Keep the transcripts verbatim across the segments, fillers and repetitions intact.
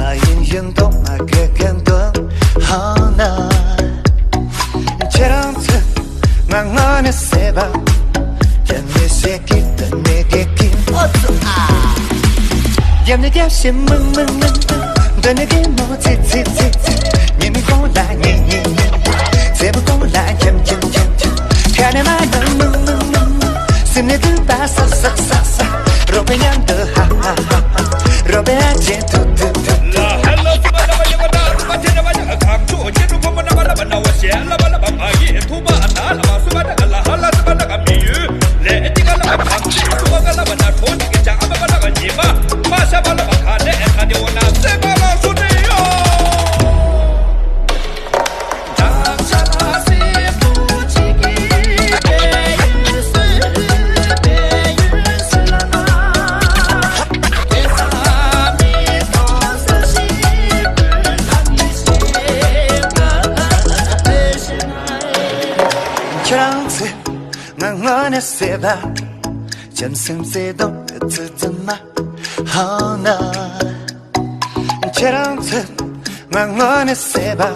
ཨ་ཡིན་ཡིན་དོ་མ་གེ་གེ་དོ་ཧ་ན། ཁྱེད་རང་ཚོས་ང་དངོས་གནས་བསད་པ། ཁྱེད་མི་ཤེས་ཀི་དོན་མེད་ཀི་ཀི། ཨོ་ཙི་ཨ། རྒྱབ་ནས་རྒྱབ་བྱེད་མང་མང་མང་མང་། འདི་ནས་གད་མོ་ཚིག་ཚིག་ཚིག་ཚིག་ཉི་མའི་གུང་ལ་ཉི་ཉི་ཉི། མཛེས་པོ་གུང་ལ་འཁྱམ་འཁྱམ་འཁྱམ་འཁྱམ། ཁ་ནས་མ་ནང་མང་མང་མང་མང་། སེམས་ནས་སྡུག་པ་ས་ས་ས་ས། རོགས་པའི་མཉམ་དུ་ཧ་ཧ་ཧ་ཧ། རོགས་པའི་ཨ་ཅེ་ཐུ་ཐུ་ཐུ་ཐུ། ཁྱེད་རང་ཚོས་ང་དངོས་གནས་བསད་པ། ཁྱིམ་སེམས་བརྩེ་དུང་ཚུལ་ཙམ་མ་ཧང་ན། ཁྱེད་རང་ཚོས་ང་དངོས་གནས་བསད་པ།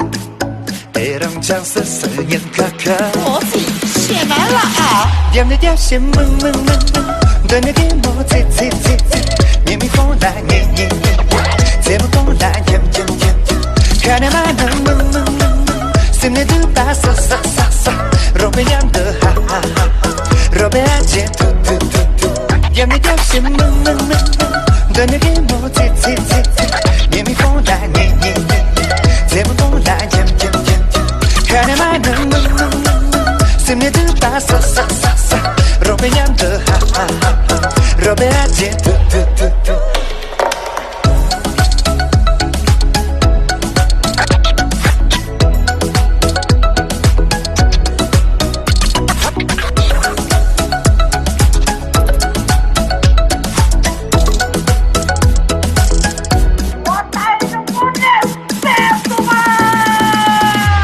དེ་རིང་ཆང་སི་སི་ཉིན་ཁ་ཁ། ཨོ་ཙི། ཤེས་མ་ལ་ཨ། རྒྱབ་ནས་རྒྱབ་བྱེད་མང་མང་མང་མང་། འདི་ནས་གད་མོ་ཚིག་ཚིག་ཚིག་ཚིག་ཉི་མའི་གུང་ལ་ཉི་ཉི་ཉི། མཛེས་པོ་གུང་ལ་འཁྱམ་འཁྱམ་འཁྱམ་འཁྱམ། ཁ་ནས་མ་ནང་མང་མང་མང་མང་། སེམས་ནས་སྡུག་པ་ས་ས་ས་ས། རོགས་པའི་མཉམ་དུ་ཧ་ཧ་ཧ་ཧ། རོགས་པའི་ཨ་ཅེ་ཐུ་ཐུ་ཐུ་ཐུ། རྒྱབ་ནས་རྒྱབ་བྱེད་མང་མང་མང་མང་། འདི་ནས་གད་མོ་ཚིག་ཚིག་ཚིག་ཚིག་ཉི་མའི་གུང་ལ་ཉི་ཉི་ཉི་ཉི། མཛེས་པོ་གུང་ལ་འཁྱམ་འཁྱམ་འཁྱམ་འཁྱམ། ཁ་ནས་མ་ནང་མང་མང་མང་མང་། སེམས་ནས་སྡུག་པ་ས་ས་ས་ས། རོགས་པའི་མཉམ་དུ་ཧ་ཧ་ཧ་ཧ། རོགས་པའི་ཨ་ཅེ་ཐུ་ཐུ་ཐུ་ཐུ།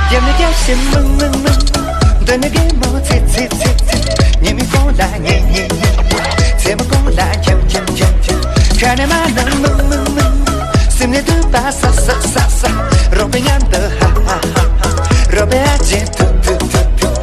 རྒྱབ་ནས་རྒྱབ་བྱེད་མང་མང་མང་། འདི་ནས་གད་མོ་ཚིག་ཚིག་ཚིག་ཚིག་ཉི་མའི་གུང་ལ་ཉི་ཉི་ཉི། མཛེས་མོ་གུང་ལ་འཁྱམ་འཁྱམ་འཁྱམ་འཁྱམ། ཁ་ནས་མ་ནང་མང་མང་མང་མང་། སེམས་ནས་སྡུག་པ་ས་ས་ས་ས། རོགས་པའི་མཉམ་དུ་ཧ་ཧ་ཧ་ཧ། རོགས་པའི་ཨ་ཅེ་ཐུ་ཐུ་ཐུ་ཐུ།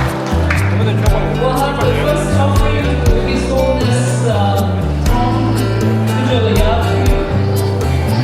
We'll have the first offering will be sold as, uh, from Kujola Yatri.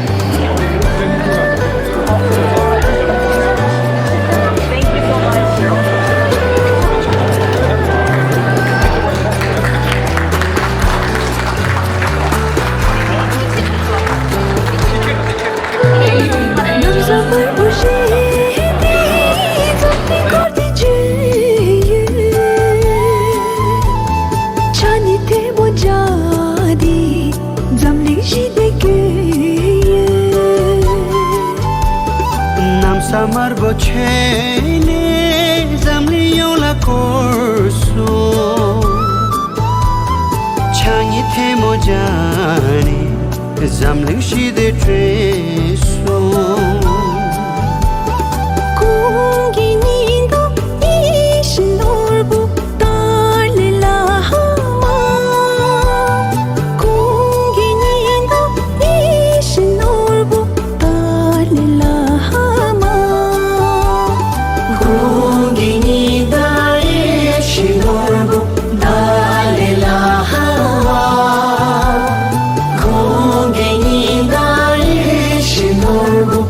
གནམ་ས་དམར་པོ་ཆེ་ནས་འཛམ་གླིང་ཡོངས་ལ་བསྐོར་སོང་། ཕྱག་གཉིས་ཐལ་མོ་སྦྱར་ནས། འཛམ་གླིང་ཞི་བདེ་བསྐྲུན་སོང་། གོང་གི་ཉི་ཟླ་ཡིད་བཞིན་ནོར་བུ་ཏཱ་ལའི་བླ་མ། གོང་གི་ཉི་ཟླ་ཡིད་བཞིན་ནོར་བུ་ཏཱ་ལའི་བླ་མ། གོང་གི་ཉི་ཟླ་ཡིད་བཞིན་ནོར་བུ་ཏཱ་ལའི་བླ་མ། གོང་གི་ཉི་ཟླ་ཡིད་བཞིན་ནོར་བུ།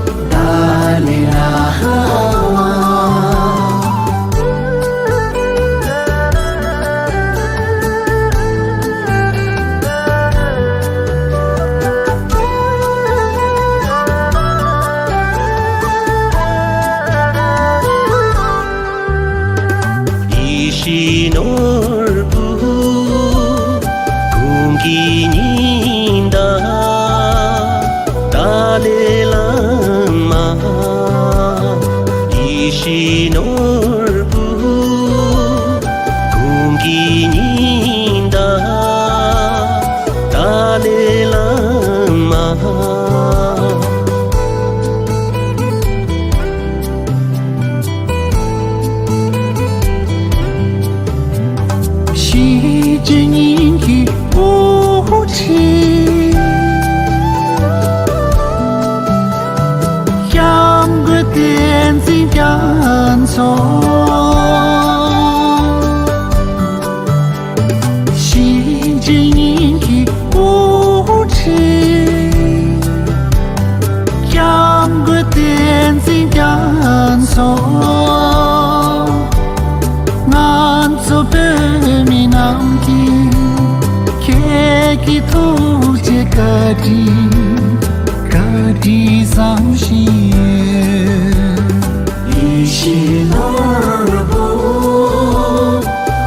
སྤྱི་སྙིང་གི་དབུ་ཁྲིད། སྐྱབས་མགོན་བསྟན་འཛིན་རྒྱ་མཚོ། གཞིས་བྱེས་གཉིས་ཀྱི་དབུ་ཁྲིད། སྐྱབས་མགོན་བསྟན་འཛིན་རྒྱ་མཚོ། ང་ཚོ་བོད་མི་རྣམས་ཀྱིས་ཁྱེད་ཀྱི་ཐུགས་རྗེ་བཀའ་དྲིན། བཀའ་དྲིན་བསམ་བཞིན་ཡོད། ཡེ་ཤེས་ནོར་བུ་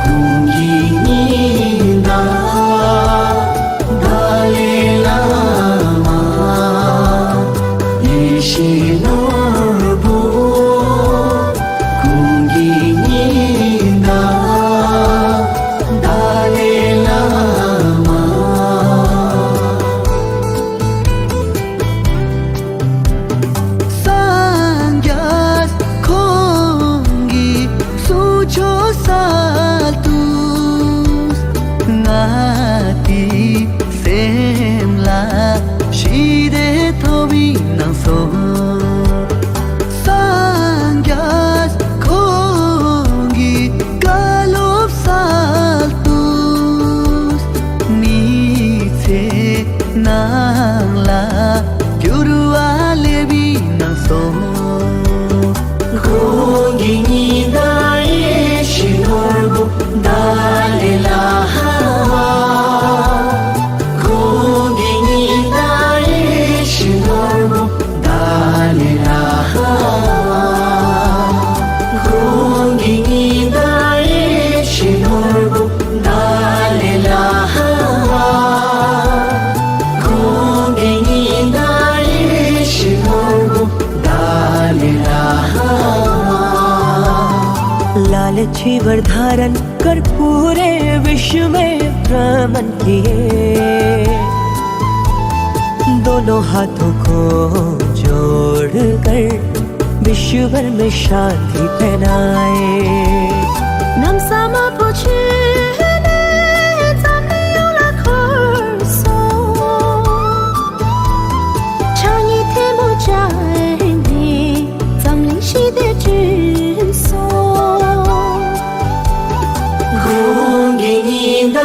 ཁོང་གི་ཉི་ཟླ་ཏཱ་ལའི་བླ་མ། ཡེ་ཤེས་ནོར་བུ་ཁོང་གི་ཉི་ཟླ་ཏཱ་ལའི་བླ་མ། སངས་རྒྱས་ཁོང་གི་གསུང་ཆོས་སལ་དུས། ང་དེའི་སེམས་ལ་ཞི་བདེ་ཐོབ་པའི་སྣང་སྟོན། སངས་རྒྱས་ཁོང་གི་བཀའ་སློབ་སལ་དུས། མི་ཚེ་ནང་ལ་འགྱུར་བ་སླེབས་པའི་སྣང་སྟོན། ཁོང་གི་ཉི་ཟླ་ཡེ་ཤེས་ནོར་བུ་ཏཱ་ལའི་བླ་མ། ཁོང་གི་ཉི་ཟླ་ཡེ་ཤེས་ནོར་བུ་ཏཱ་ལའི་བླ་མ། ཁོང་གི་ཉི་ཟླ་ཡེ་ཤེས་ནོར་བུ་ཏཱ་ལའི་བླ་མ། ཁོང་གི་ཉི་ཟླ་ཡེ་ཤེས་ནོར་བུ་ཏཱ་ལའི་བླ་མ། लाल चीवर धारण कर्पूरे विश्व में भ्रमण किए। दोनों हाथों को जोड़कर विश्व भर में शांति फैलाए। ནམ་ས་མ་པོ་ཆེ་ནས་འཛམ་གླིང་ཡོངས་ལ་འཁོར་སོང་། ཕྱག་གཉིས་ཐལ་མོ་སྦྱར་ནས་འཛམ་གླིང་ཞི་བདེ་བསྐྲུན་སོང་། ཁོང་གི་ཉི་ཟླ་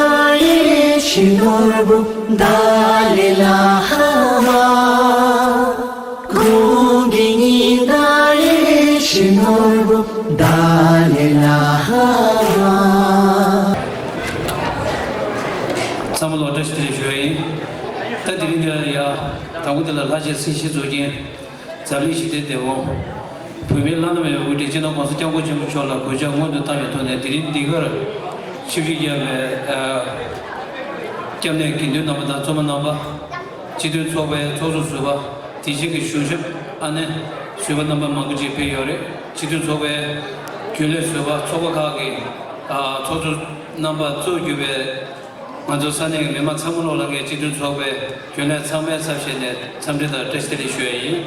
ཡེ་ཤེས་ནོར་བུ་ཏཱ་ལའི་བླ་མ། ཁོང་གི་ཉི་ཟླ་ཡེ་ཤེས་ནོར་བུ་ཏཱ་ལའི་བླ་མ། ཚང་མ་ལ་བཀྲ་ཤིས་བདེ་ལེགས་ཞུ་ཡ་ཡིན། ད་དེ་རིང་འདི་ལ་ཡ་དང་པོ་དེ་ལ་ལྷ་རྗེ་སྲིད་ཞིའི་གཙུག་རྒྱན། འཛམ་གླིང་ཞི་བདེའི་དེད་དཔོན། བོད་མིའི་བླ་ན་མེད་པའི་དབུ་ཁྲིད་སྤྱི་ནོར་༸གོང་ས་༸སྐྱབས་མགོན་ཆེན་པོ་མཆོག་ལ་གུས་ཕྱག་སྔོན་དུ་བཏང་བའི་ཐོག་ནས། དེ་རིང་འདི་གར་ཆིབས་བསྒྱུར་བརྒྱབ་པའི་ཨ་སྐྱབས་གནས་དགེ་འདུན་རྣམ་པ་དང་བཙུན་མ་རྣམ་པ། སྤྱི་མཐུན་ཚོགས་པའི་ཚོགས་གཙོ་ཟུར་པ། དེ་བཞིན་གྱི་གཞུང་ཞབས་ཨ་ནེ་ཟུར་པ་རྣམ་པ་མང་པོ་ཅིག་ཕེབས་ཡོད་རེད། སྤྱི་མཐུན་ཚོགས་པའི་རྒྱུན་ལས་ཟུར་པ། ཚོགས་པ་ཁག་གི་ཨ་ཚོགས་གཙོ་རྣམ་པ་གཙོས་གྱུར་པའི་ང་ཚོ་ས་གནས་ཀྱི་མི་མང་ཚང་མ་ལོག་ལ་ངས་སྤྱི་མཐུན་ཚོགས་པའི་རྒྱུན་ལས་ཚང་མའི་ཚབ་བྱས་ནས་འཚམས་འདྲི་དང་བཀྲ་ཤིས་བདེ་ལེགས་ཞུ་ཡ་ཡིན།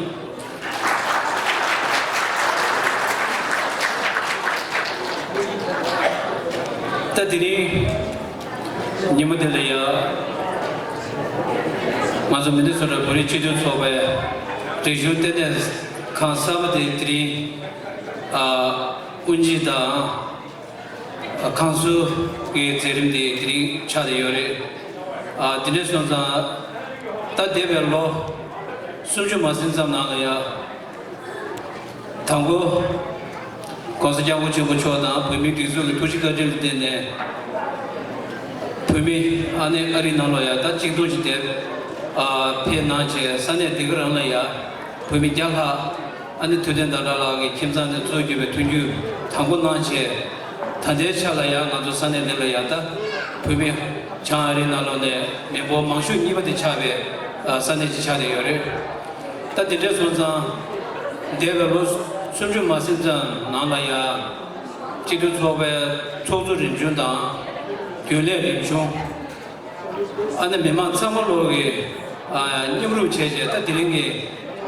ད་དེ་རིང་ཉིན་མོ་འདི་ལ་ཡ། ང་ཚོ་མི་ནི་སོ་ཊ་བོད་རིགས་སྤྱི་མཐུན་ཚོགས་པའི་རིག་གཞུང་ལྟེ་གནས་ཁང་གསར་པ་དེ་དེ་རིང་ཨ་དབུ་འབྱེད་དང་། ཁང་བཟོ་གི་མཛད་རིམ་དེ་དེ་རིང་ཆགས་བསྡད་ཡོད་རེད། ཨ་དེ་འདྲ་སོང་ཙང་ད་འདས་པའི་ལོ་སུམ་ཅུ་མ་ཟིན་ཙམ་ནང་ལ་ཡ། དང་པོ་༸གོང་ས་༸སྐྱབས་མགོན་ཆེན་པོ་མཆོག་དང་བོད་མིའི་སྒྲིག་འཛུགས་ཀྱི་ཐུགས་རྗེ་བཀའ་དྲིན་ལ་བརྟེན་ནས། བོད་མི་ཨ་ནེ་ཨ་རིའི་ནང་ལོགས་ཡ་ད་གཅིག་སྟོང་ཅིག་དེ་ཨ་ཕེབས་གནང་བྱས། ས་གནས་འདི་ག་རང་ལ་ཡ་བོད་མི་བརྒྱ་ལྷག་ཨ་ནེ་ཐུབ་བསྟན་ཟླ་གྲགས་ལགས་ཀྱི་ཁྱིམ་ཚང་ནས་གཙོས་གྱུར་པའི་མཐུན་འགྱུར་དང་པོ་གནང་བྱས། ད་ལྟའི་ཆ་ལ་ཡང་ང་ཚོ་ས་གནས་འདི་ལ་ཡང་ད་བོད་མི་བྱང་ཨ་རིའི་ནང་ལོགས་ནས་མི་འབོར་མང་ཤོས་གཉིས་པ་དེ་ཆགས་པའི་ཨ་ས་གནས་ཅིག་ཆགས་བསྡད་ཡོད་རེད། ད་དེ་འདྲ་སོང་ཙང་འདས་པའི་ལོ་སུམ་ཅུ་མ་ཟིན་ཙམ་ནང་ལ་ཡང་སྤྱི་མཐུན་ཚོགས་པའི་ཚོགས་གཙོ་རིམ་བྱོན་དང་རྒྱུན་ལས་རིམ་བྱོན། ཨ་ནི་མི་མང་ཚང་མ་ལོག་གིས་ཨ་མཉམ་རུབ་བྱས་བྱས། ད་དེ་རིང་གི་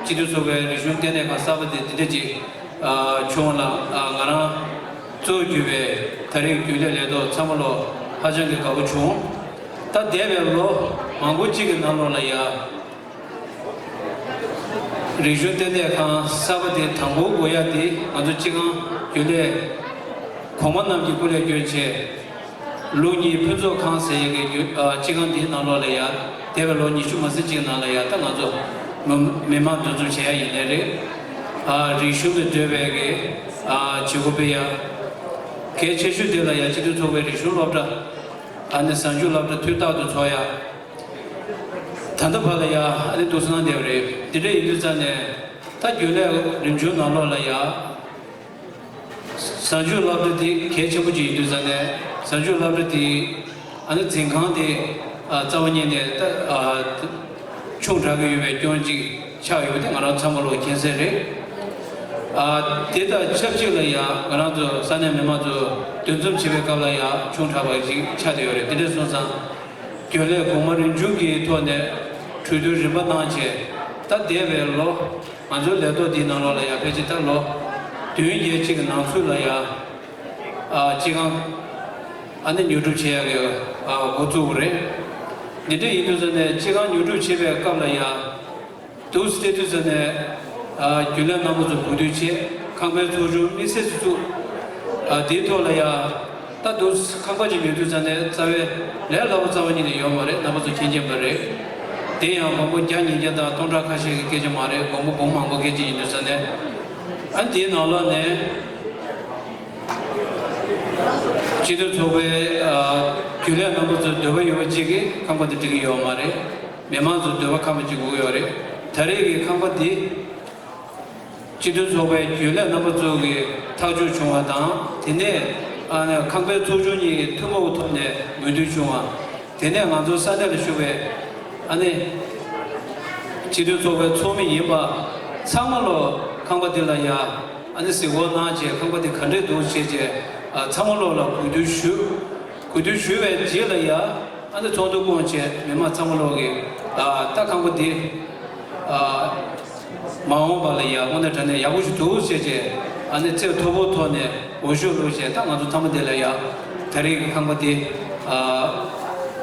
སྤྱི་འཐུས་ཚོགས་པའི་རིག་གཞུང་ལྟེ་གནས་ཁང་གསར་པ་དེ་འདི་འདྲ་ཅིག་ཨ་བྱུང་བ་ལ། ཨ་ང་རང་གཙོ་བོ་གྱུར་པའི་ད་རེས་རྒྱུན་ལས་ལས་ཐོག་ཚང་མ་ལོག་ ཧ་ཅང་གི་དགའ་པོ་བྱུང་། ད་འདས་པའི་ལོ་མང་པོ་གཅིག་གི་ནང་ལོགས་ལ་ཡ། རིག་གཞུང་ལྟེ་གནས་ཁང་གསར་པ་དེ་དང་པོ་དགོས་ཡ་དེ་ང་ཚོ་སྤྱི་ཁང་རྒྱུན་ལས་གོང་མ་རྣམས་ཀྱིས་སྐུ་ལས་བསྐྱོན་བྱས། ལུགས་གཉིས་ཕུན་ཚོགས་ཁང་ཟེར་ཡས་ཀྱི་རྒྱུ་ཨ་སྤྱི་ཁང་འདིའི་ནང་ལོགས་ལ་ཡ། འདས་པའི་ལོ་ཉི་ཤུ་མ་ཟིན་གཅིག་ནང་ལ་ཡ་ད་ང་ཚོ་མི་མི་མང་འདུ་འཛོམས་བྱེད་ཡ་ཡིན་ནའི་རེད། ཨ་རིག་གཞུང་དང་འབྲེལ་བའི་གི་ཨ་བྱེད་སྒོ་སྤེལ་ཡ། གལ་ཆེ་ཤོས་དེ་ལ་ཡ་སྤྱི་མཐུན་ཚོགས་པའི་རིག་གཞུང་སློབ་གྲྭ། ཨ་ནི་གཟའ་མཇུག་སློབ་གྲྭ་དུས་རྟག་ཏུ་འཚོགས་ཡ། ད་ལྟ་བར་ལ་ཡ་ཨ་ནི་འདུག་སེ་གནང་བསྡད་པ་རེད། འདི་འདྲ་ཡིན་དུས་ཙང་ནས་ད་རྒྱུན་ལས་རིམ་བྱོན་ནང་ལོགས་ལ་ཡ། གཟའ་མཇུག་སློབ་གྲྭ་དེ་གལ་ཆེན་པོ་ཅིག་ཡིན་དུས་ཙང་ནས་གཟའ་མཇུག་སློབ་གྲྭ་དེ་ཨ་ནི་འཛིན་ཁང་དེ་ཨ་རྩ་བ་ཉིད་ནས་ད་ཨ་ཆུང་དྲགས་ཀྱི་ཡོད་པའི་སྐྱོན་གཅིག་ཆགས་ཡོད་པ་དེ་ང་རང་ཚང་མ་ལོག་མཁྱེན་གསལ་རེད། ཨ་དེ་དང་ཆབས་ཅིག་ལ་ཡང་ང་རང་ཚོ་ས་གནས་མི་མང་ཚོ་འདུ་འཛོམས་བྱེད་པའི་སྐབས་ལ་ཡང་ཆུང་དྲགས་པ་ཅིག་ཆགས་བསྡད་ཡོད་རེད། དེ་འདྲ་སོང་ཙང་རྒྱུན་ལས་གོང་མ་རིམ་བྱོན་གྱི་ཐོག་ནས་གྲོས་བསྡུར་རིམ་པ་གནང་བྱས། ད་འདས་པའི་ལོ་ང་ཚོའི་ལས་ཐོག་འདིའི་ནང་ལོགས་ལ་ཡང་ཕལ་ཆེར་ད་ལོ་བདུན་བརྒྱད་ཅིག་གི་ནང་ཚུད་ལ་ཡང་ཨ་སྤྱི་ཁང་ཨ་ནི་ཉོ་སྒྲུབ་བྱེད་ཡག་གི་ཨ་འགོ་བཙུགས་པ་རེད། འདི་འདྲ་ཡིན་དུས་ཙང་ནས་སྤྱི་ཁང་ཉོ་སྒྲུབ་བྱེད་པའི་སྐབས་ལ་ཡང་། འདུག་སེ་བལྟས་དུས་ཙམ་ནས་ཨ་རྒྱུན་ལས་རྣམ་པ་ཚོ་གོ་བསྡུར་བྱས། ཁང་པའི་ཚོགས་ཆུང་དམིགས་བསལ་ཚོགས་ཚུགས། ཨ་དེའི་ཐོག་ལ་ཡ་ད་འདུག་ཁང་པ་ཅིག་ཉོ་དུས་ཙམ་ནས་རྩ་བའི་ལས་སླ་པོ་རྩ་བ་ཉིད་ནས་ཡོད་མ་རེད། རྣམ་པ་ཚོ་མཁྱེན་མཁྱེན་པ་རེད། དེ་ཡང་སྒོར་མོ་བརྒྱ་ཉིས་བརྒྱ་དང་སྟོང་ཕྲག་ཁ་ཤས་ཀྱི་སྐད་ཆ་མ་རེད། སྒོར་མོ་སྒོར་མོ་མང་པོ་སྐད་ཆ་ཡིན་དུས་ཙམ་ནས། ཨ་དེའི་ནང་ལོགས་ནས་སྤྱི་མཐུན་ཚོགས་པའི་ཨ་རྒྱུན་ལས་རྣམ་པ་ཚོའི་འདོད་པ་ཡོད་པ་ཅིག་གིས་ཁང་པ་དེ་སྒྲིག་གི་ཡོད་མ་རེད། མི་མང་ཚོའི་འདོད་པ་ཁ་མ་འཇིག་དགོས་ཡོད་རེད། ད་རེས་ཀྱི་ཁང་པ་འདི་སྤྱི་མཐུན་ཚོགས་པའི་རྒྱུན་ལས་རྣམ་པ་ཚོ་གིས་ཐག་གཅོད་བྱུང་བ་དང་། དེ་ནས་ཨ་ནི་ཁང་པའི་ཚོགས་ཆུང་གཉིས་ཀྱི་ཐུན་མོང་ཐོག་ནས་མོས་མཐུན་བྱུང་བ། དེ་ནས་ང་ཚོ་ས་གནས་ལ་བཞུགས་པའི་ཨ་ནི་སྤྱི་མཐུན་ཚོགས་པའི་ཚོགས་མི་ཡིན་པ་ཚང་མ་ལོ་ཁང་པ་འདི་ལ་ཡ་ཨ་ནི་གཟིགས་སྐོར་གནང་བྱས། ཁང་པ་འདི་ག་འདྲས་འདུག་བྱས་བྱས་ཨ་ཚང་མ་ལོ་ལ་གོ་བསྡུར་ཞུས། གོ་བསྡུར་ཞུས་པའི་རྗེས་ལ་ཡ། ཨ་ནི་ཚོགས་འདུ་བསྐོང་བྱས་མི་མང་ཚང་མ་ལོག་གིས་ཨ་ད་ཁང་པ་འདི་ཨ་མ་འོངས་པ་ལ་ཡ་དངོས་གནས་དྲང་གནས་ཡག་པོ་ཞིག་འདུག་ཟེར་བྱས། ཨ་ནི་ཚད་མཐོ་པོའི་ཐོག་ནས་འོས་ཤོག་བླུགས་བྱས། ད་ང་ཚོ་མཐའ་མ་འདི་ལ་ཡ་ད་རེས་ཀྱི་ཁང་པ་འདི་ཨ་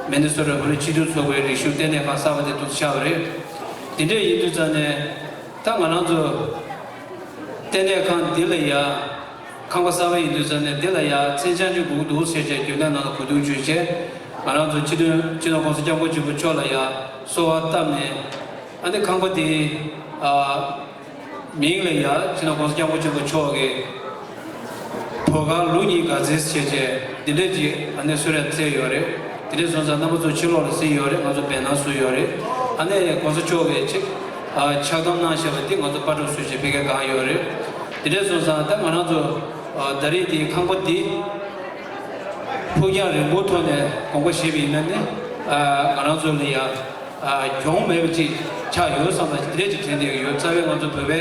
མི་ནི་སོ་ཊ་བོད་རིགས་སྤྱི་མཐུན་ཚོགས་པའི་རིག་གཞུང་ལྟེ་གནས་ཁང་གསར་པ་དེ་འདུག་ཆགས་པ་རེད། འདི་འདྲས་ཡིན་དུས་ཙང་ནས་ད་ང་རང་ཚོ་ལྟེ་གནས་ཁང་འདི་ལ་ཡ། ཁང་པ་གསར་པ་ཡིན་དུས་ཙང་ནས་འདི་ལ་ཡ་མཚན་བྱང་ཅིག་དགོས་ཀྱི་འདུག་ཟེར་བྱས་རྒྱུན་ལས་ནང་ལ་གོ་བསྡུར་བྱས་བྱས། ང་རང་ཚོ་སྤྱི་འཐུས་སྤྱི་ནོར་༸གོང་ས་༸སྐྱབས་མགོན་ཆེན་པོ་མཆོག་ལ་ཡ་གསོལ་བ་བཏབ་ནས། ཨ་ནི་ཁང་པ་འདི་ཨ་མིང་ལ་ཡ་སྤྱི་ནོར་༸གོང་ས་༸སྐྱབས་མགོན་ཆེན་པོ་མཆོག་གིས་བོད་སྒར་ལུགས་གཉིས་དགའ་ཚལ་ཟེར་བྱས་འདི་འདྲས་ཅིག་ཨ་ནི་གསོལ་རས་བསྩལ་ཡོད་རེད། དེ་འདྲས་སོང་ཙང་རྣམ་པ་ཚོ་ཕྱི་ལོགས་ལ་གཟིགས་ཡོད་རེད། ང་ཚོ་བེ་ནར་བཟོས་ཡོད་རེད། ཨ་ནི་༸གོང་ས་མཆོག་གིས་ཆིག་ཨ་ཕྱག་བསྡོམས་གནང་བཞག་པ་འདི་ང་ཚོ་པར་སྒྲིག་བཟོས་བྱས་ཕ་གིར་བཀང་ཡོད་རེད། དེ་འདྲས་སོང་ཙང་ད་ང་རང་ཚོ་ཨ་ད་རེས་འདི་ཁང་པ་འདི་ཕུགས་རྒྱང་རིང་པོའི་ཐོག་ནས་དགོངས་པ་བཞེས་པ་ཡིན་ན་ནི་ཨ་ང་རང་ཚོ་ལ་ཡ་ཨ་གྱོང་མེད་པ་ཅིག་ཆགས་ཡོད་བསམ་པ་དེ་འདྲས་ཅིག་དྲན་བསྡད་ཀྱི་ཡོད། རྩ་བའི་ང་ཚོ་བོད་པའི་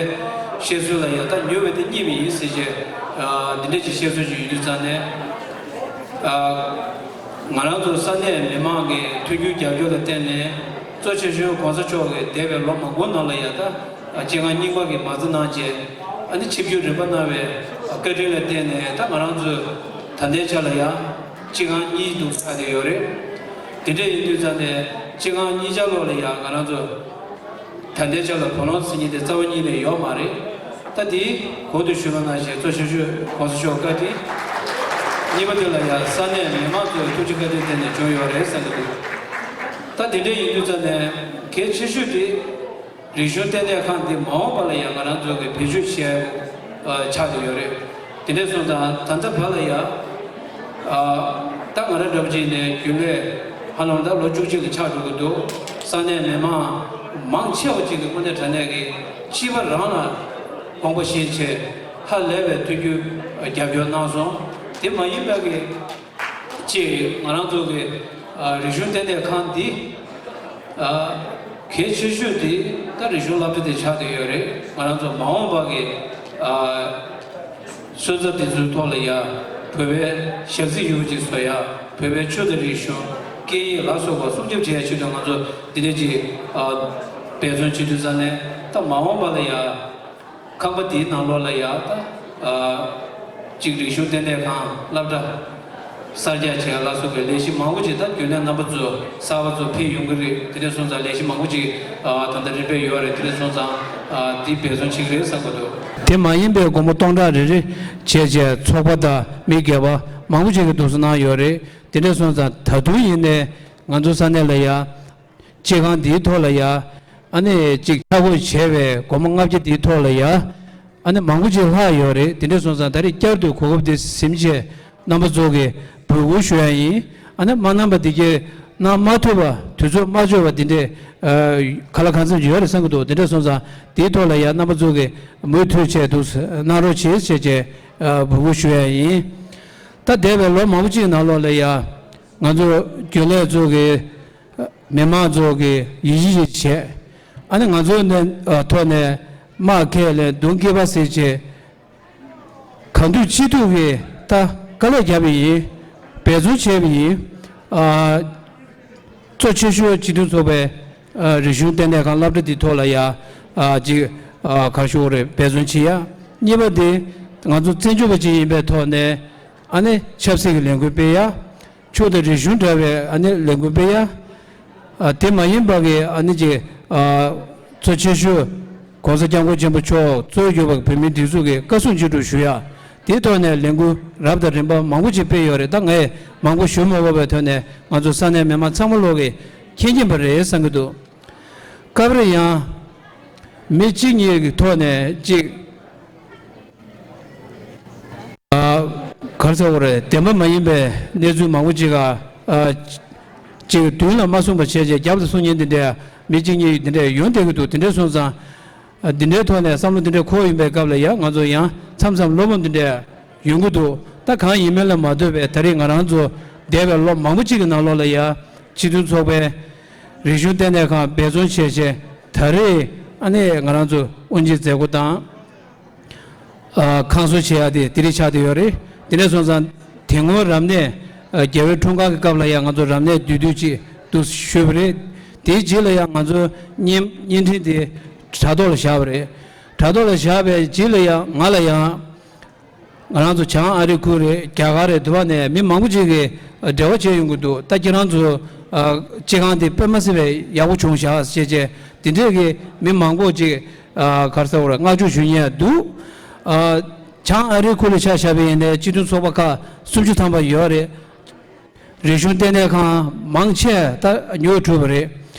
བཤད་སྲོལ་ལ་ཡ་ད་ཉོས་པ་དེ་རྙེད་པ་ཡིན་ཟེར་བྱས་ཨ་འདི་འདྲས་ཅིག་བཤད་སྲོལ་ཅིག་ཡོད་དུས་ཙང་ནས་ཨ། ང་རང་ཚོ་ས་གནས་མི་མང་གི་མཐུན་འགྱུར་རྒྱབ་སྐྱོར་ལ་བརྟེན་ནས། གཙོ་ཆེ་ཤོས་༸གོང་ས་མཆོག་གིས་འདས་པའི་ལོ་མང་པོའི་ནང་ལ་ཡ་ད་སྤྱི་ཁང་རྙིང་པ་གི་མ་རྩ་གནང་བྱས། ཨ་ནི་ཆིབས་བསྒྱུར་རིམ་པ་གནང་བའི་བཀའ་དྲིན་ལ་བརྟེན་ནས་ད་ང་རང་ཚོས་ད་ལྟའི་ཆ་ལ་ཡ་སྤྱི་ཁང་གཉིས་འདུག་ཆགས་བསྡད་ཡོད་རེད། དེ་འདྲ་ཡིན་དུས་ཙང་ནས་སྤྱི་ཁང་གཉིས་ཆ་ལོགས་ལ་ཡ་ང་རང་ཚོ། ད་ལྟའི་ཆ་ལ་བུ་ལོན་ཟེར་མཁན་དེ་རྩ་བ་ཉིད་ནས་ཡོད་མ་རེད། ད་དེ་གོང་དུ་ཞུས་པ་ནང་བཞིན་གཙོ་ཆེ་ཤོས་༸གོང་ས་མཆོག་བཀའ་དྲིན། གཉིས་པ་དེ་ལ་ཡང་ས་གནས་མི་མང་ཚོའི་ཐུགས་རྗེ་བཀའ་དྲིན་བརྟེན་ནས་བྱུང་ཡོད་རེད་བསམ་གྱི་འདུག་ད་དེ་འདྲ་ཡིན་དུས་ཙང་ནས་གལ་ཆེ་ཤོས་དེ་རིག་གཞུང་ལྟེ་གནས་ཁང་འདི་མ་འོངས་པ་ལ་ཡང་ང་རང་ཚོ་གི་བེད་སྤྱོད་བྱེད་ཡ་ཆགས་བསྡད་ཡོད་རེད། དེ་འདྲ་སོང་ཙང་ད་ལྟ་བར་ལ་ཡ། ཨ་ད་ང་རང་འདྲ་པོ་ཅིག་ནས་རྒྱུན་ལས་ཧ་ལམ་ད་ལོ་བཅུ་གཅིག་ལ་ཆགས་འགྲོ་གི་འདུག་ས་གནས་མི་མང་མང་ཆེ་བ་ཅིག་གིས་དངོས་གནས་དྲང་གནས་ཀྱི་སྤྱི་པ་རང་ལ་དགོངས་པ་བཞེས་བྱས་ཧ་ལས་པའི་མཐུན་འགྱུར་རྒྱབ་སྐྱོར་གནང་སོང་། དེ་མ་ཡིན་པ་གི་ཅིག་ང་རང་ཚོ་གི་ཨ་རིག་གཞུང་ལྟེ་གནས་ཁང་འདི་ཨ་གལ་ཆེ་ཤོས་དེ་ད་རིག་གཞུང་སློབ་གྲྭ་དེ་ཆགས་བསྡད་ཡོད་རེད། ང་རང་ཚོ་མ་འོངས་པ་གི་ཨ་སོན་རྩ་དེ་ཚོའི་ཐོག་ལ་ཡ་བོད་པའི་ཞག་རྩི་ཡོད་པ་ཅིག་བཟོ་ཡ། བོད་པའི་ཆོས་དང་རིག་གཞུང་སྐད་ཡིག་ལ་སོགས་པ་སྲུང་སྐྱོབ་བྱེད་ཡ་ཆེད་དུ་ང་ཚོ་འདི་འདྲ་ཅིག་ཨ་འབད་བརྩོན་བྱེད་དུས་ཙང་ནས་ད་མ་འོངས་པ་ལ་ཡ། ཁང་པ་འདིའི་ནང་ལོགས་ལ་ཡ་ད་ཨ་གཅིག་རིག་གཞུང་ལྟེ་གནས་ཁང་སློབ་གྲྭ་ གསར་རྒྱག་བྱེད་ཡ་ལ་སོགས་པའི་ལས་གཞི་མང་པོ་ཅིག་ད་རྒྱུན་ལས་རྣམ་པ་ཚོ་གསར་པ་ཚོ་ཕེབས་ཡོང་གི་རེད། དེ་འདྲ་སོང་ཙང་ལས་གཞི་མང་པོ་ཅིག་ཨ་ད་ལྟ་རིམ་པས་ཡོད་རེད། དེ་འདྲ་སོང་ཙང་ཨ་འདི་འབད་བརྩོན་བྱེད་ཀྱི་རེད་བསམ་གྱི་འདུག་དེ་མ་ཡིན་པའི་སྒོར་མོ་སྟོང་ཕྲག་རེ་རེ་བྱས་བྱས་ཚོགས་པ་དང་མི་སྒེར་པ་མང་པོ་ཅིག་གིས་འདུག་སེ་གནང་ཡོད་རེད། དེ་འདྲ་སོང་ཙང་ད་དུང་ཡིན་ནའི་ང་ཚོ་ས་གནས་ལ་ཡ་སྤྱི་ཁང་འདིའི་ཐོག་ལ་ཡ་ཨ་ནི་ཅིག་ཆ་བགོས་བྱས་པའི་སྒོར་མོ་ལྔ་བརྒྱ་འདིའི་ཐོག་ལ་ཡ་ཨ་ནི་མང་པོ་ཅིག་ལྷག་ཡོད་རེད། དེ་འདྲ་སོང་ཙང་ད་རེས་བསྐྱར་དུ་གོ་སྐབས་འདི་ཟིན་བྱས་རྣམ་པ་ཚོ་གི་འབོད་སྐུལ་ཞུ་ཡ་ཡིན། ཨ་ནི་མ་གནང་པ་འདི་གའི་གནང་མ་ཐུབ་པ་དུས་ཚོད་མ་འབྱོར་བ་འདི་འདྲས་ཨ་ག་ལ་གང་འཚམ་ཅིག་ཡོད་རེད་བསམ་གྱི་འདུག་དེ་འདྲ་སོང་ཙང་དེའི་ཐོག་ལ་ཡ་རྣམ་པ་ཚོ་གི་མུ་མཐུད་བྱས་འདུག་གནང་རོགས་བྱེད་ཅེས་བྱས་ཨ་འབོད་སྐུལ་ཞུ་ཡ་ཡིན། ད་འདས་པའི་ལོ་མང་པོ་ཅིག་ནང་ལོགས་ལ་ཡ་ང་ཚོ་རྒྱུན་ལས་ཚོ་གི་མི་མང་ཚོ་གི་ཡིད་ཆེས་བྱས། ཨ་ནི་ང་ཚོའི་ནས་ཨ་ཐོག་ནས་དམག་ཁས་ལེན་མདུང་སྐེད་པ་ཟེར་བྱས། གང་ཐུབ་ཅི་ཐུབ་ཀྱིས་ད་དཀའ་ལས་བརྒྱབ་པ་ཡིན། འབད་བརྩོན་བྱས་པ་ཡིན། ཨ་གཙོ་ཆེ་ཤོས་སྤྱི་མཐུན་ཚོགས་པའི་ཨ་རིག་གཞུང་ལྟེ་གནས་ཁང་སློབ་གྲྭ་འདིའི་ཐོག་ལ་ཡ་ཨ་ཅིག་ཨ་ག་རེ་ཞུ་དགོས་རེད། འབད་བརྩོན་བྱེད་ཡ། གཉིས་པ་དེ་ང་ཚོ་བཙན་བྱོལ་བ་ཅིག་ཡིན་པའི་ཐོག་ནས་ཨ་ནི་ཆབ་སྲིད་ཀྱི་ལས་འགུལ་སྤེལ་ཡ། ཆོས་དང་རིག་གཞུང་འདྲ་བའི་ཨ་ནི་ལས་འགུལ་སྤེལ་ཡ། ཨ་དེ་མ་ཡིན་པ་གི་ཨ་ནི་ཅིག་ཨ་གཙོ་ཆེ་ཤོས་གོང་ས་སྐྱབས་མགོན་ཆེན་པོ་མཆོག་གཙོས་གྱུར་པ་བོད་མིའི་སྒྲིག་འཛུགས་ཀྱི་བཀའ་གསུང་ཅི་སྒྲུབ་ཞུ་ཡ། དེའི་ཐོག་ནས་ལས་འགུལ་རབ་དང་རིམ་པ་མང་པོ་ཅིག་སྤེལ་ཡོད་རེད། ད་ངས་མང་པོ་ཞུ་མ་དགོས་པའི་ཐོག་ནས་ང་ཚོ་ས་གནས་མི་མང་ཚང་མ་ལོག་གིས་མཁྱེན་མཁྱེན་པ་རེད་བསམ་གྱི་འདུག་སྐབས་རེ་ཡང་མི་གཅིག་གཉིས་ཀྱི་ཐོག་ནས་གཅིག་ཨ་ག་རེ་ཟེར་དགོས་རེད། བདེན་པ་མ་ཡིན་པའི་གནས་ཚུལ་མང་པོ་ཅིག་ག་ཨ་ཅིག་མདུན་ལ་མ་གསུངས་པ་བྱས་བྱས་རྒྱབ་ཏུ་གསུང་མཁན་དེ་འདྲས་མི་གཅིག་གཉིས་དེ་འདྲས་ཡོང་བསྡད་ཀྱི་འདུག་དེ་འདྲས་སོང་ཙང་ཨ་འདི་འདྲའི་ཐོག་ནས་བསམ་བློ་འདི་འདྲས་འཁོར་ཡོང་པའི་སྐབས་ལ་ཡང་ང་ཚོ་ཡང་མཚམས་མཚམས་བློ་ཕམ་འདི་འདྲས་ཡོང་གི་འདུག་ད་གང་ཡིན་མིན་ལ་མ་ལྟོས་པའི་ད་རེས་ང་རང་ཚོ་འདས་པའི་ལོ་མང་པོ་ཅིག་གི་ནང་ལོགས་ལ་ཡ་སྤྱི་མཐུན་ཚོགས་པའི་རིག་གཞུང་ལྟེ་གནས་ཁང་འབད་བརྩོན་བྱས་བྱས་ད་རེས་ཨ་ནི་ང་རང་ཚོ་དབུ་འབྱེད་མཛད་སྒོ་དང་། ཨ་ཁང་བཟོ་བྱེད་ཡ་དེ་དེ་རིང་ཆགས་བསྡད་ཡོད་རེད། དེ་འདྲ་སོང་ཙང་དེ་སྔོན་རབ་གནས་ཨ་རྒྱལ་བའི་འཁྲུངས་སྐར་གྱི་སྐབས་ལ་ཡང་ང་ཚོ་རབ་གནས་བསྡུས་བསྡུས་ཅིག་འདུག་ཞུས་པ་རེད། དེའི་རྗེས་ལ་ཡང་ང་ཚོ་བརྙན་བརྙན་འཕྲིན་དེ་དྲ་ཐོག་ལ་བཞག་པ་རེད། དྲ་ཐོག་ལ་བཞག་པའི་རྗེས་ལ་ཡང་ང་ལ་ཡང་ང་རང་ཚོ་བྱང་ཨ་རི་ཁུལ་རེད། རྒྱ་གར་རེད། དུ་བ་ནས་མི་མང་པོ་ཅིག་གིས་འབྲེལ་བ་བྱས་ཡོང་གི་འདུག་ད་ཁྱེད་རང་ཚོ་ཨ་སྤྱི་ཁང་དེ་དཔེ་མ་སྲིད་པའི་ཡག་པོ་བྱུང་བཞག་ཅེས་བྱས་དེ་འདྲས་ཀྱི་མི་མང་པོ་ཅིག་ཨ་ག་རེ་ཟེར་དགོས་རེད། བསྔགས་བརྗོད་ཞུ་མཁན་འདུག་ཨ་བྱང་ཨ་རིའི་ཁུལ་ལ་ཆ་བཞག་པ་ཡིན་ནའི་སྤྱི་མཐུན་ཚོགས་པ་ཁག་སུམ་ཅུ་ཐམ་པ་ཡོད་རེད། རིག་གཞུང་ལྟེ་གནས་ཁང་མང་ཆེ་ད་ཉོ་གྲུབ་པ་རེད།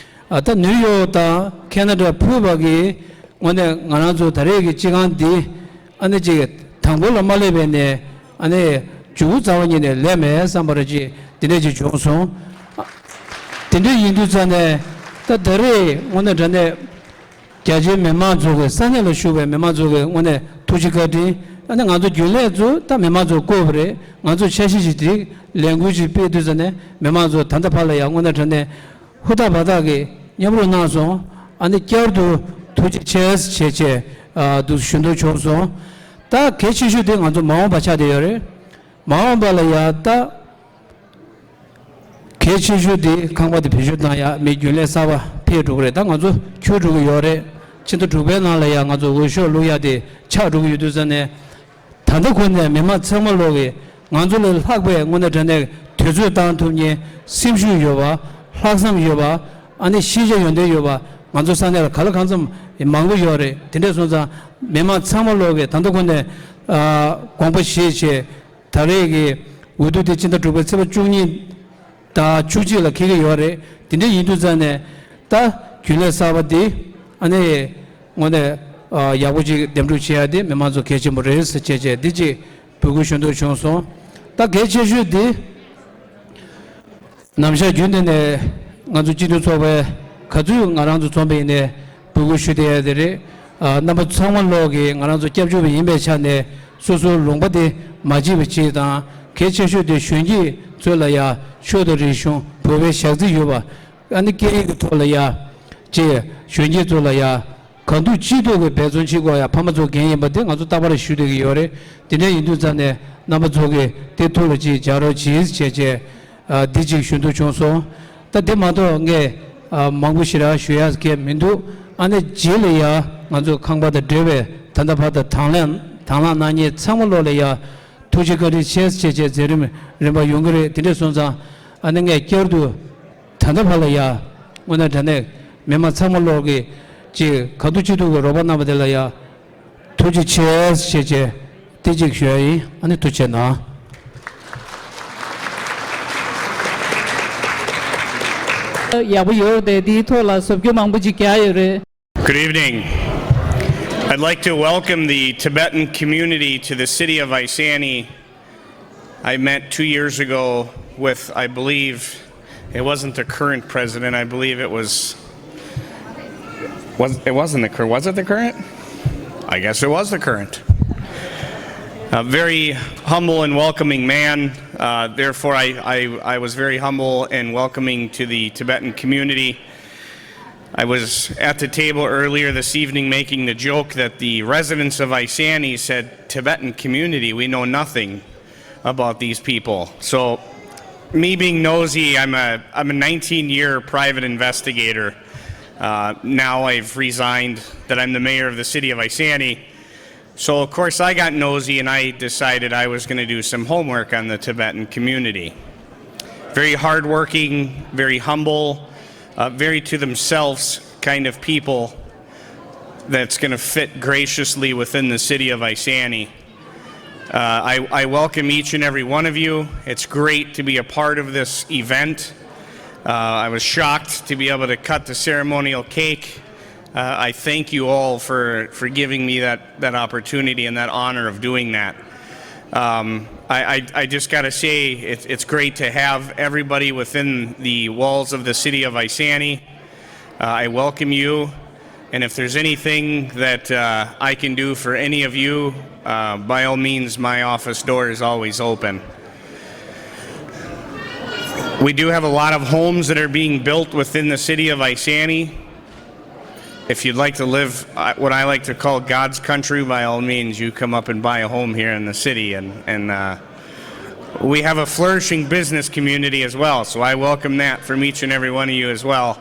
ཨ་ད་ནིའུ་ཡོག་དང་ཁེ་ན་ཌ་ཕུད་པ་གི་དངོས་གནས་ང་རང་ཚོ་ད་རེས་ཀྱི་སྤྱི་ཁང་འདི་ཨ་ནི་ཅིག་དང་པོ་ལ་མ་སླེབས་པའི་ནས་ཨ་ནི་མཇུག་རྩ་བ་ཉིད་ནས་ལས་མེད་བསམ་པ་རེ་ཅིག་དེ་འདྲས་ཅིག་བྱུང་སོང་། དེ་འདྲས་ཡིན་དུས་ཙང་ནས་ད་ད་རེས་དངོས་གནས་དྲང་གནས་རྒྱ་ཆེའི་མི་མང་ཚོ་གི་ས་གནས་ལ་བཞུགས་པའི་མི་མང་ཚོ་གི་དངོས་གནས་ཐུགས་རྗེ་བཀའ་དྲིན། ཨ་ནི་ང་ཚོ་རྒྱུན་ལས་ཚོ་ད་མི་མང་ཚོ་བསྐོས་པ་རེད། ང་ཚོ་འཆར་གཞི་ཞིག་སྒྲིག་ལས་འགུལ་ཞིག་སྤེལ་དུས་ཙང་ནས་མི་མང་ཚོ་ད་ལྟ་བར་ལ་ཡང་དངོས་གནས་དྲང་གནས་ཧུར་ཐག་འབད་ཐག་གིས་མཉམ་རུབ་གནང་སོང་། ཨ་ནི་བསྐྱར་དུ་ཐུགས་རྗེ་ཆེ་ཞེས་བྱས་ཨ་འདུག་ཞུ་འདོད་བྱུང་སོང་། ད་གལ་ཆེ་ཤོས་དེ་ང་ཚོ་མ་འོངས་པ་ཆགས་བསྡད་ཡོད་རེད། མ་འོངས་པ་ལ་ཡ་ད་གལ་ཆེ་ཤོས་དེ་ཁང་པ་དེ་བེད་སྤྱོད་གཏང་ཡ་མི་རྒྱུན་ལས་གསར་པ་ཕེབས་འགྲོ་གི་རེད། ད་ང་ཚོ་འཁྱུར་འགྲོ་གི་ཡོད་རེད། ཕྱི་ཟླ་དྲུག་པའི་ནང་ལ་ཡ་ང་ཚོ་འོས་ཤོག་བླུག་ཡ་དེ་ཆགས་འགྲོ་གི་ཡོད་དུས་ཙང་ནས། ད་ལྟ་ཁོ་ནས་མི་མང་ཚང་མ་ལོག་གིས་ང་ཚོ་ལས་ལྷག་པའི་དངོས་གནས་དྲང་གནས་དུས་ཚོད་བཏང་ཐུབ་མཁན་སེམས་ཤུགས་ཡོད་པ། ལྷག་བསམ་ཡོད་པ། ཨ་ནི་ཤེས་བྱ་ཡོན་ཏན་ཡོད་པ་ང་ཚོ་ས་གནས་ལ་ག་ལ་གང་འཚམ་མང་པོ་ཡོད་རེད། དེ་འདྲས་སོང་ཙང་མི་མང་ཚང་མ་ལོག་གིས་ད་ལྟ་ཁོ་ནས་ཨ་དགོངས་པ་བཞེས་བྱས་ད་རེས་ཀྱི་འོས་བསྡུ་དེ་ཕྱི་ཟླ་དྲུག་པའི་ཚེས་པ་བཅུ་གཉིས་དང་བཅུ་གཅིག་ལ་འཁེལ་གྱི་ཡོད་རེད། དེ་འདྲ་ཡིན་དུས་ཙང་ནས་ད་རྒྱུན་ལས་གསར་པ་འདི་ཨ་ནི་དངོས་གནས་ཨ་ཡག་པོ་ཅིག་འདེམས་སྒྲུག་བྱེད་ཡ་དེ་མི་མང་ཚོ་གལ་ཆེན་པོ་རེད་ཟེར་བྱས་བྱས་འདི་གཅིག་འབོད་སྐུལ་ཞུ་འདོད་བྱུང་སོང་། ད་གལ་ཆེ་ཤོས་འདི་ནམ་ཞག་རྒྱུན་དུ་ནས་ང་ཚོ་སྤྱི་འཐུས་ཚོགས་པའི་ག་ཚོད་ང་རང་ཚོ་འཛོམས་པ་ཡིན་ནའི་འབོད་སྐུལ་ཞུ་བསྡད་ཡ་དེ་རེད། ཨ་རྣམ་པ་ཚང་མ་ལོག་གིས་ང་རང་ཚོ་སྐྱབས་བཅོལ་བ་ཡིན་པའི་ཆ་ནས་སོ་སོའི་ལུང་པ་དེ་མ་བརྗེད་པ་ཅིག་དང་། གལ་ཆེ་ཤོས་དེ་གཞོན་སྐྱེས་ཚོ་ལ་ཡ་ཆོས་དང་རིག་གཞུང་བོད་པའི་ཞག་རྩི་ཡོད་པ། ཨ་ནི་སྐད་ཡིག་གི་ཐོག་ལ་ཡ་ཅེས་གཞོན་སྐྱེས་ཚོ་ལ་ཡ་གང་ཐུབ་ཅི་ཐུབ་ཀྱིས་འབད་བརྩོན་བྱེད་དགོས་ཡ། ཕ་མ་ཚོ་འགན་ཡིན་པ་དེ་ང་ཚོ་རྟག་པར་ཞུ་བསྡད་ཀྱི་ཡོད་རེད། དེ་འདྲ་ཡིན་དུས་ཙང་ནས་རྣམ་པ་ཚོ་གིས་དེ་ཐུགས་ལ་ཅིག་འཇགས་རོགས་གྱིས་བྱས་བྱས། ཨ་འདི་གཅིག་ཞུ་འདོད་བྱུང་སོང་། ད་དེ་མ་གཏོགས་ངས་ཨ་མང་པོ་ཞེ་དྲག་ཞུ་ཡག་གང་མི་འདུག་ཨ་ནི་རྗེས་ལ་ཡ་ང་ཚོ་ཁང་པ་དང་འབྲེལ་བའི་ད་ལྟ་བར་དུ་དང་ལེན་དང་བླངས་གནང་མཁན་ཚང་མ་ལོག་ལ་ཡ་ ཐུགས་རྗེ་བཀའ་དྲིན་ཆེ་ཞེས་བྱས་མཛད་རིམ་རིམ་པ་ཡོང་གི་རེད། དེ་འདྲ་སོང་ཙང་ཨ་ནི་ངས་བསྐྱར་དུ་ད་ལྟ་བར་ལ་ཡ་དངོས་གནས་དྲང་གནས་མི་མང་ཚང་མ་ལོག་གི་ཅིག་ག་ཐུག་ཅི་ཐུག་གི་རོགས་པ་གནང་བ་དེ་ལ་ཡ་ཐུགས་རྗེ་ཆེ་ཞེས་བྱས་དེ་གཅིག་ཞུ་ཡ་ཡིན། ཨ་ནི་ཐུགས་རྗེ་གནང་། ཡག་པོ་ཡོད་རེད། དེའི་ཐོག་ལ་བཟོ་བཅོས་མང་པོ་ཅིག་རྒྱག་ཡོད་རེད། Good evening. I'd like to welcome the Tibetan community to the city of Iceni. I met two years ago with, I believe, it wasn't the current president, I believe it was, was it wasn't the current, was it the current? I guess it was the current. A very humble and welcoming man. Uh, therefore, I, I, I was very humble and welcoming to the Tibetan community. I was at the table earlier this evening making the joke that the residents of Iceni said, "Tibetan community, we know nothing about these people." So, me being nosy, I'm a, I'm a nineteen-year private investigator. Uh, now I've resigned, that I'm the mayor of the city of Iceni. So, of course, I got nosy and I decided I was going to do some homework on the Tibetan community. Very hardworking, very humble, uh, very to themselves kind of people that's going to fit graciously within the city of Iceni. Uh, I, I welcome each and every one of you. It's great to be a part of this event. Uh, I was shocked to be able to cut the ceremonial cake. Uh, I thank you all for, for giving me that, that opportunity and that honor of doing that. Um, I, I, I just got to say, it's, it's great to have everybody within the walls of the city of Iceni. Uh, I welcome you. And if there's anything that uh, I can do for any of you, uh, by all means, my office door is always open. We do have a lot of homes that are being built within the city of Iceni. If you'd like to live uh, what I like to call God's country, by all means, you come up and buy a home here in the city. And, and uh, we have a flourishing business community as well, so I welcome that from each and every one of you as well.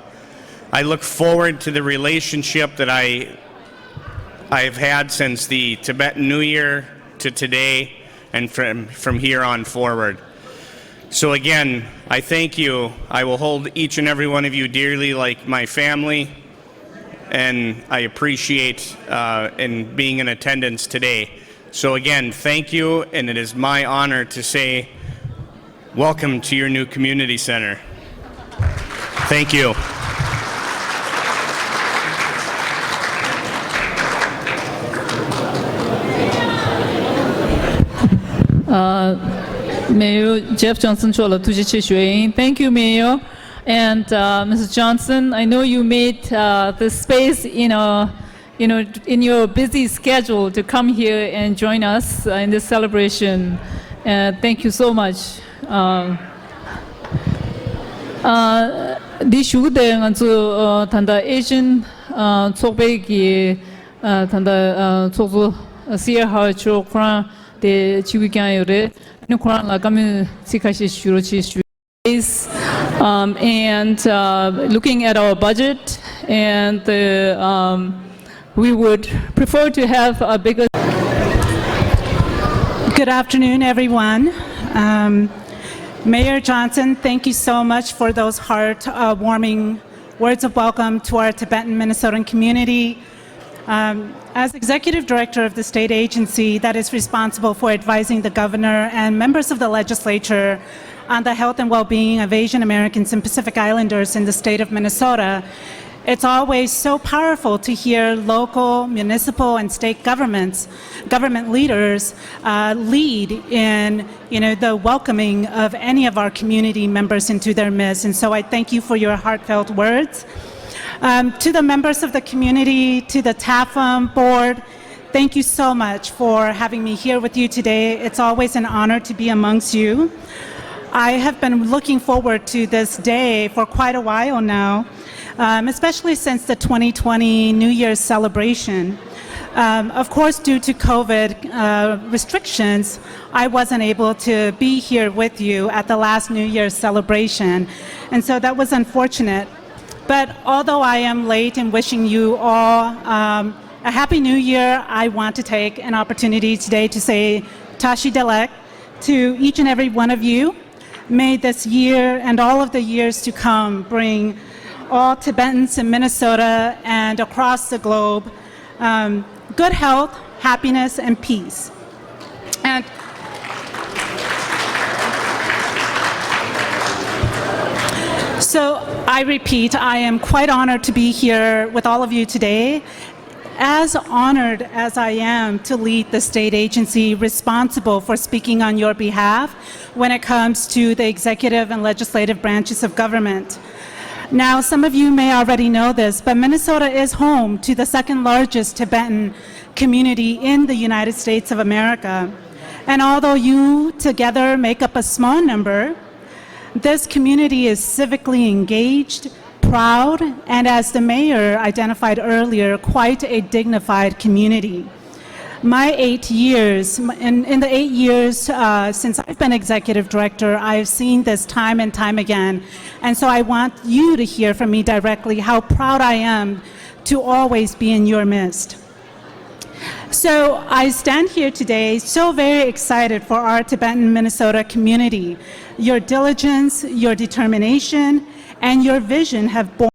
I look forward to the relationship that I, I've had since the Tibetan New Year to today and from, from here on forward. So again, I thank you. I will hold each and every one of you dearly like my family, and I appreciate uh, in being in attendance today. So again, thank you, and it is my honor to say welcome to your new community center. Thank you. Uh, Mayor Jeff Johnson མཆོག་ལ་ཐུགས་རྗེ་ཆེ་ཞུ་ཡ་ཡིན། Thank you, Mayor. And uh, Mister Johnson, I know you made uh, the space in a you know, in your busy schedule to come here and join us uh, in this celebration. Uh, thank you so much. Uh, uh, འདི་ཞུ་གི་དེ་ང་ཚོ་ད་ལྟ་ཨེ་ཤན་ཚོགས་པའི་གི་ད་ལྟ་ཚོགས་གཙོ་སི་ཨར་ཧར་མཆོག་ཁོ་རང་དེ་ཆིབས་བསྒྱུར་བསྐྱངས་ཡོད་རེད། ཨ་ནི་ཁོ་རང་ལ་བཀའ་མོལ་ཚིག་ཁ་ཤས་ཞུ་རོགས་བྱེད་ཞུ། Um, and uh, looking at our budget, and uh, um, we would prefer to have a bigger. Good afternoon, everyone. Um, Mayor Johnson, thank you so much for those heart uh, warming words of welcome to our Tibetan Minnesotan community. Um, as executive director of the state agency that is responsible for advising the governor and members of the legislature on the health and well being of Asian Americans and Pacific Islanders in the state of Minnesota, it's always so powerful to hear local, municipal, and state governments, government leaders uh, lead in you know, the welcoming of any of our community members into their midst. And so I thank you for your heartfelt words. Um, to the members of the community, to the TAFM board, thank you so much for having me here with you today. It's always an honor to be amongst you. I have been looking forward to this day for quite a while now, um, especially since the twenty twenty New Year's celebration. Um, of course, due to COVID uh, restrictions, I wasn't able to be here with you at the last New Year's celebration, and so that was unfortunate. But although I am late in wishing you all um, a Happy New Year, I want to take an opportunity today to say Tashi Delek, To each and every one of you. May this year and all of the years to come bring all Tibetans in Minnesota and across the globe um, good health, happiness, and peace. And so I repeat, I am quite honored to be here with all of you today. As honored as I am to lead the state agency responsible for speaking on your behalf when it comes to the executive and legislative branches of government. Now, some of you may already know this, but Minnesota is home to the second largest Tibetan community in the United States of America. And although you together make up a small number, this community is civically engaged, proud, and as the mayor identified earlier, quite a dignified community. My eight years, in, in the eight years uh, since I've been executive director, I've seen this time and time again. And so I want you to hear from me directly how proud I am to always be in your midst. So I stand here today so very excited for our Tibetan Minnesota community. Your diligence, your determination, and your vision have borne